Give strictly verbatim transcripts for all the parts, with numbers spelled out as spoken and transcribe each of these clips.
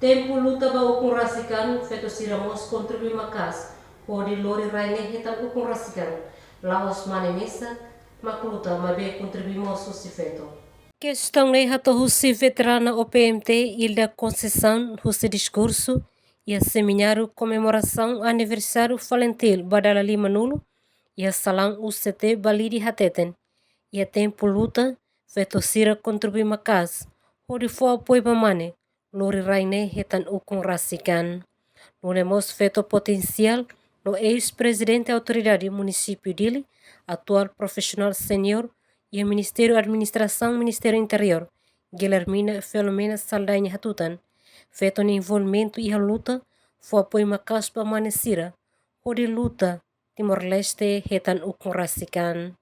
Tempu luta ba ukun rasik an, feto sira mós kontribui maka'as hodi lori rai ne'e hetan ukun rasik an. La'ós mane mesak mak luta, maibé kontribui mós husi feto. Kestaun ne'e hato'o husi veterana O P M T Ilda Conceição husi diskursu iha semináriu komemorasaun aniversáriu FALINTIL ba dala limanulu iha salaun U C T Balide hateten, iha tempu luta, feto sira kontribui maka'as hodi fó apoiu ba mane, lori rai ne'e hetan ukun rasik an. Nune'e mós feto potensiál no eis-prezidente Autoridade Munisípiu Dili, atuál profisionál seniór iha Ministériu Administrasaun Ministériu Interiór, Guilhermina Filomena Saldanha hatutan, feto nia envolvimentu iha luta fó apoiu maka'as ba mane sira hodi luta Timor-Leste hetan ukun rasik an.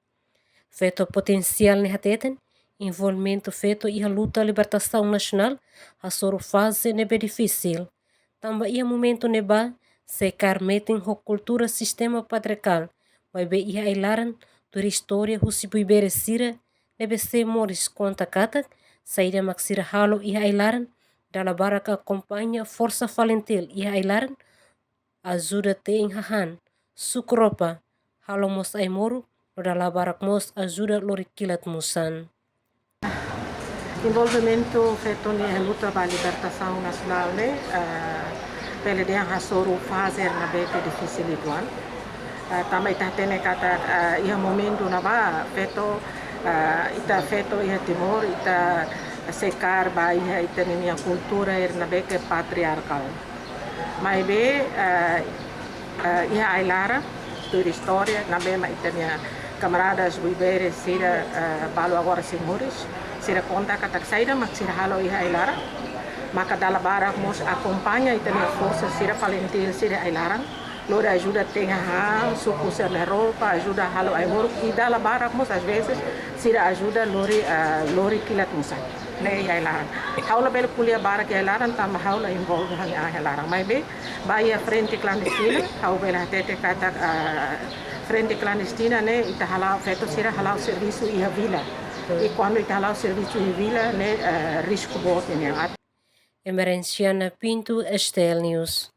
Feto potensiál ne'e hateten, envolvimentu feto iha luta libertasaun nasionál hasoru faze ne'ebé difisil. Tanba iha momentu ne'ebá, sei kaer metin ho kultura sistema patriarkál, maibé iha ai-laran, tuir istória husi buibere sira ne'ebé sei moris konta katak, saida mak sira halo iha ai-laran, dala barak akompaña forsa FALINTIL iha ai-laran, ajuda te'in hahán, suku roupa, halo mós ai-moruk, no dala barak mós ajuda lori kilat musan. Envolvimentu feto nia iha luta ba libertasaun nasionál ne'e, eh, bele dehan hasoru faze ne'ebé ke difisil uitoan. Eh, tanba ita hatene katak, eh, iha momentu ne'ebá feto, eh, ita feto iha Timor, ita sei kaer ba iha ita-nia kultura ne'ebé ke patriarkál. Maibé, eh, eh, iha ai-laran, tuir istória, ne'ebé mak ita-nia kamaradas buibere sira, eh, balu agora sei moris, sira konta katak saida mak sira halo iha ai-laran, maka dala barak mós akompaña ita-nia forsa sira FALINTIL sira ai-laran, lori ajuda te'in hahán, suku sira-nia roupa, ajuda halo ai-moruk, i dala barak mós, às vezes, sira ajuda lori, eh, lori kilat musan. Ne'e iha ai-laran. Ha'u labele ko'alia barak iha ai-laran, tanba ha'u la envolve iha ai-laran. Maibé, ba iha frente klandestina, ha'u bele hatete katak, ah, frente klandestina ne'e, ita hala'o feto sira hala'o servisu iha vila. I kuandu ita hala'o servisu iha vila ne'e, eh, risku boot nian. Emerenciana Pinto, S T L News.